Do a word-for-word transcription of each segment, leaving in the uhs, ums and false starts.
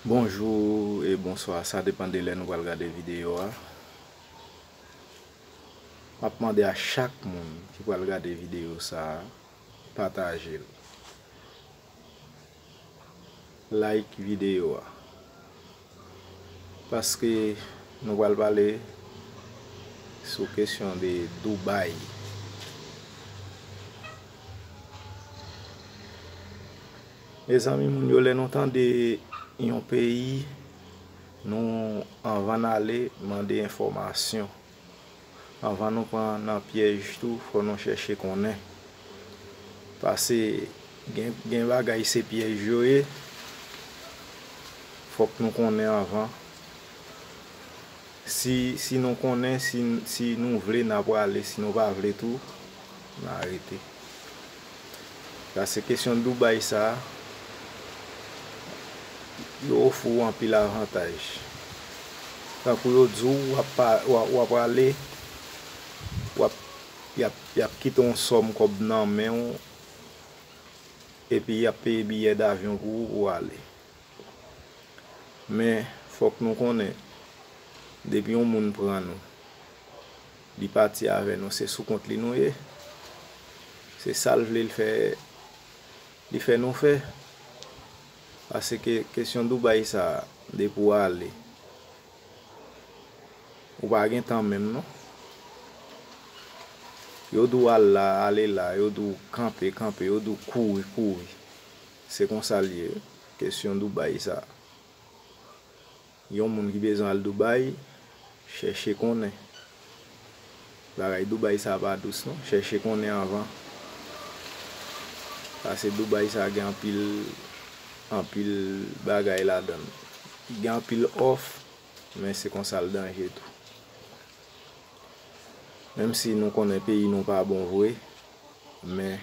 Bonjou e bonswa, sa depann de lè nou pral gade videyo a. M ap mande a chak moun ki pral gade videyo sa a, pataje l. Like videyo a. Paske nou pral pale sou kesyon de Dubai. Mezanmi, moun yo, lè nou tande yon peyi, nou, anvan n ale, mande enfòmasyon. Anvan nou pran nan pyèj tou, fò nou chèche konnen. Paske gen, gen bagay se pyèj yo ye. Fòk nou konnen anvan. Si, si nou konnen, si, si nou vle, n a prale. Si nou pa vle tou, n a rete. Paske kesyon Dubai sa, yo ofri w anpil avantaj. Tankou yo di w, w ap pa, w ap, w ap ale, w ap, y ap, y ap kite yon sòm kòb nan men w, epi y ap peye biyè davyon pou ou, pou w ale. Men, fòk nou konnen, depi yon moun pran nou, li pati avè nou, se sou kont li nou ye. Se sa l vle l fè, li fè nou fè. Paske kesyon Dubai sa, depi w ale, ou pa gen tan menm non. Yo di w al la, ale la, yo di w kanpe, kanpe, yo di w kouri, kouri. Se konsa l ye, kesyon Dubai sa. Yon moun ki bezwen al Dubai, chèche konnen. Bagay Dubai sa pa dous non, chèche konnen anvan. Paske Dubai sa gen anpil, anpil bagay ladan l. Gen anpil òf, men se konsa l danje tou. Menm si nou konnen peyi nou pa bon vre, men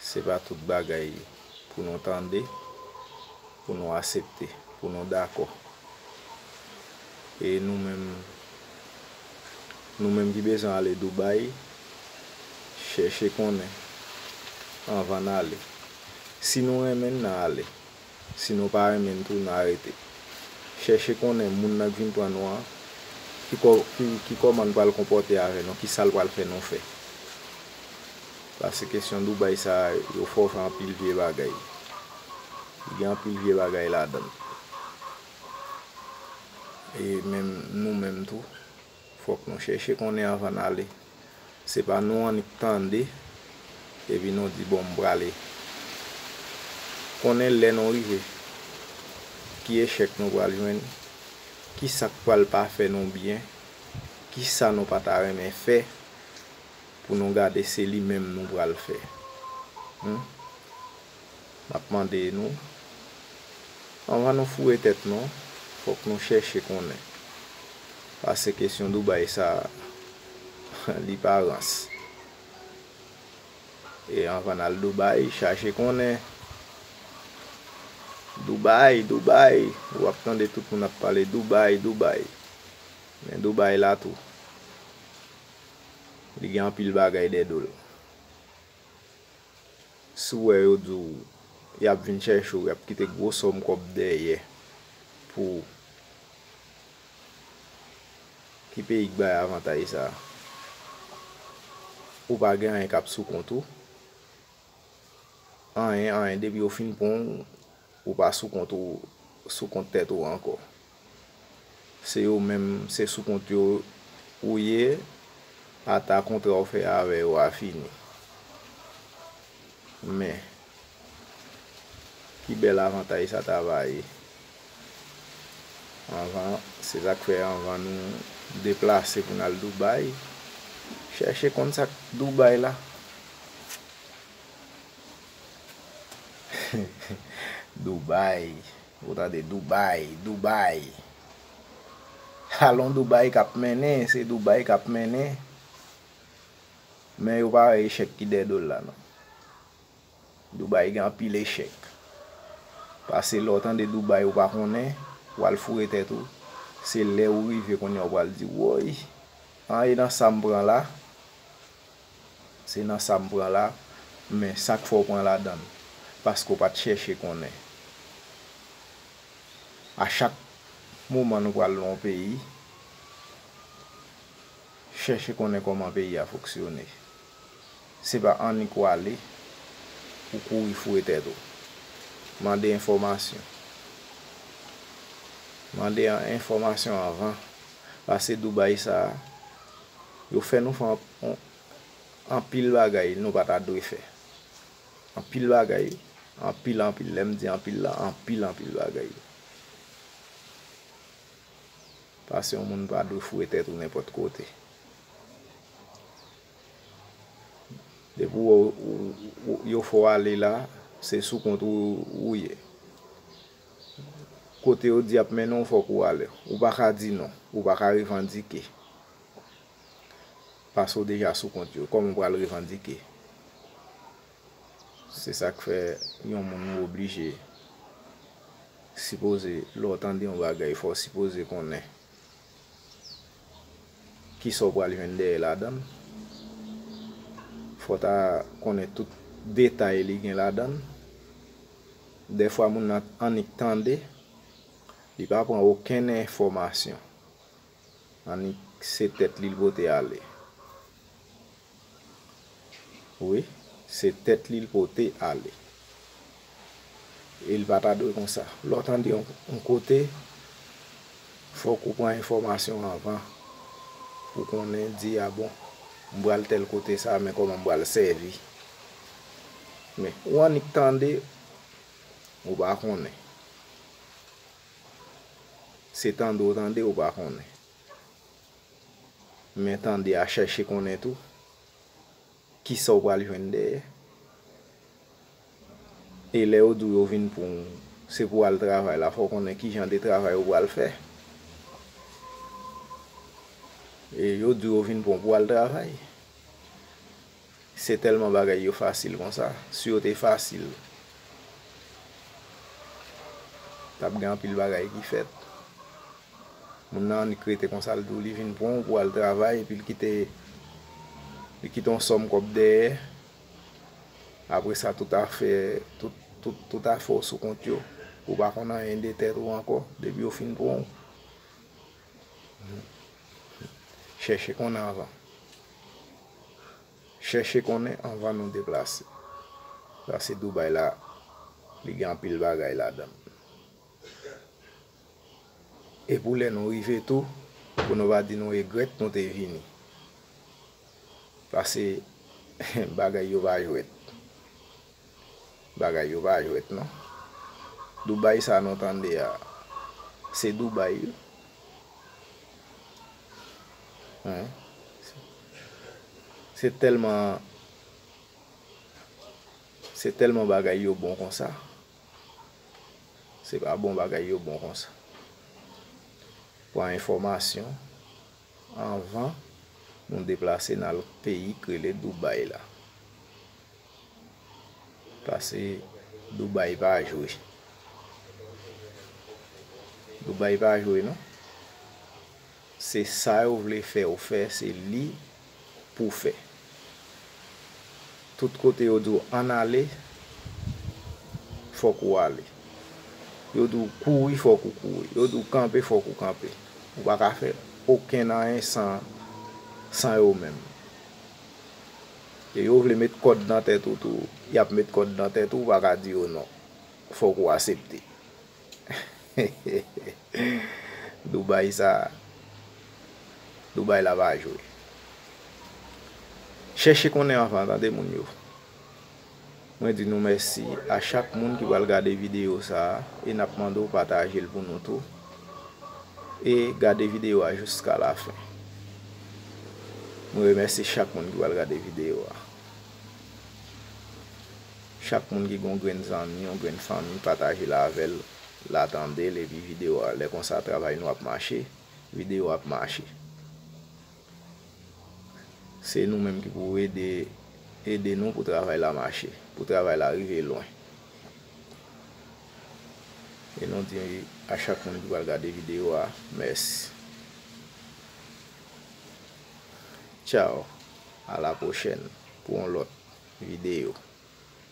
se pa tout bagay pou nou tande, pou nou aksepte, pou nou dakò. E nou menm, nou menm ki bezwen ale Dubai, chèche konnen anvan n ale. Si nou renmen n, n a ale. Si nou pa renmen n tou, n a rete. Chèche konnen moun nan k vin pran nou an, ki kò-, ki, ki kòman l pral konpòte avè nou, ki sa l pral fè nou fè. Paske kesyon Dubai sa, yo fè w fè anpil vye bagay. Li gen anpil vye bagay ladan l. E menm nou menm tou, fòk nou chèche konnen anvan n ale. Se pa nou annik tande, epi nou di, "Bon, m prale." Konnen lè nou rive, ki echèk nou pral jwenn, ki sa k pral pa fè nou byen, ki sa nou pa ta renmen fè, pou nou gade se li menm nou pral fè. Hmm? M ap mande nou, anvan nou foure tèt nou, fòk nou chèche konnen. Paske kesyon Dubai sa, li pa rans. E anvan n al Dubai, chache konnen. Dubai, Dubai. W ap tande tout moun ap pale Dubai, Dubai. Men Dubai la tou, li gen anpil bagay dèyè do l. Si w wè yo di w y ap vin chèche w, y ap kite gwo sòm kòb dèyè pou w. Ki peyi k bay avantaj sa? Ou pa gen anyen k ap sou kont ou. Anyen, anyen, depi yo fin pran w, ou pa sou kont ou, sou kont tèt ou ankò. Se yo menm, se sou kont yo ou ye, ata kontra w fè avè yo a fini. Men, ki bèl avantaj sa ta va ye. Anvan, se sa k fè anvan nou deplase pou n al Dubai, chèche konn sa k Dubai la. Dubai. Ou tande Dubai, Dubai. Alon Dubai k ap mennen, se Dubai k ap mennen. Men yo pa wè echèk ki dèyè do l la non. Dubai gen anpil echèk. Paske lè w tande Dubai ou pa konnen, w al foure tèt ou, se lè ou rive kounye a w pral di, "Woy, an e nan sa m pran la?" Se nan sa m pran la, men sa k fè w pran ladan l, paske w pa t chèche konnen. A chak moman nou pral nan yon peyi, chèche konnen kòman peyi a fonksyone. Se pa annik w ale, ou kouri foure tèt ou. Mande enfòmasyon. Mande an-, enfòmasyon anvan. Pase Dubai sa a, yo fè nou fè an-, an-, anpil bagay nou pa ta dwe fè. Anpil bagay, anpil, anpil. Lè m di anpil la, anpil, anpil bagay. Pase yon moun pa dwe foure tèt ou nenpòt kote. Depi w, w, w, yo fè w ale la, se sou kont ou, ou ye. Kote yo di y ap mennen w, fòk ou ale. Ou pa ka di non. Ou pa ka revandike. Pase w deja sou kont yo. Kòman w pral revandike? Se sa k fè yon moun ou oblije sipoze, lè w tande yon bagay, fò w sipoze konnen kisa w pral jwenn dèyè ladan l. Fò w ta konnen tout detay li gen ladan l. Dèfwa moun nan annik tande, li pa pran okenn enfòmasyon. Annik se tèt li l pote ale. Wi, se tèt li l pote ale. E l pa ta dwe konsa. Lè w tande yon, yon kote, fòk ou pran enfòmasyon anvan pou konnen di, a bon, m pral tèl kote sa, men kòman m pral sèvi. Men, ou annik tande, ou pa konnen. Se tande w tande, ou pa konnen. Men tande a chèche konnen tou kisa w pral jwenn dèyè. E lè yo di w yo vin pran w, se pou w al travay la, fò w konnen ki jan de travay ou pral fè. E yo di w yo vin pran w pou w al travay. Se tèlman bagay yo fasil konsa. Si yo te fasil, t ap gen anpil bagay ki fèt. Moun nan annik rete konsa, l di w li vin pran w pou al travay, epi l kite, li kite yon sòm kòb dèyè. Apre sa, tout afè, tout, tout, tout afè w sou kont yo. Ou pa konn anyen de tèt ou ankò, depi yo fin pran w. Chèche konnen anvan. Chèche konnen anvan nou deplase. Pase Dubai la, li gen anpil bagay ladan l. E pou lè nou rive tou, pou nou pa di nou regrèt nou te vini. Pase bagay yo pa jwèt. Bagay yo pa jwèt non. Dubai sa nou tande a, se Dubai wi. Hein? Se tèlman, se tèlman bagay yo bon konsa. Se pa bon bagay yo bon konsa. Pran enfòmasyon anvan nou deplase n al peyi k rele Dubai la. Pase Dubai pa jwe. Dubai pa jwe non. Se sa yo vle fè w fè, se li pou w fè. Tout kote yo di w ann ale, fòk ou ale. Yo di w kouri, fòk ou kouri. Yo di w kanpe, fòk ou kanpe. Ou pa ka fè okenn anyen san, san yo menm. E yo vle met kòd nan tèt ou tou. Y ap met kòd nan tèt ou, ou pa ka di yo non. Fòk ou aksepte. Dubai sa, Dubai la pa jwe. Chèche konnen anvan, tande moun yo. Mwen di nou mèsi a chak moun ki pral gade videyo sa a, e n ap mande w pataje l pou nou tou. E gade videyo a jiska lafen. Mwen remèsye chak moun ki pral gade videyo a. Chak moun ki gen yon grenn zanmi, yon grenn fanmi, pataje l avè l, l a tande l, epi videyo a, lè konsa travay nou ap mache, videyo a ap mache. Se nou menm ki pou ede, ede nou pou travay la mache, pou travay la rive lwen. E nou di a chak moun ki pral gade videyo a, mèsi. Tchao, a la pwochèn pou yon lòt videyo.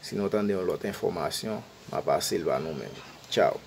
Si nou tande yon lòt enfòmasyon, m a pase l ba nou menm. Tchao.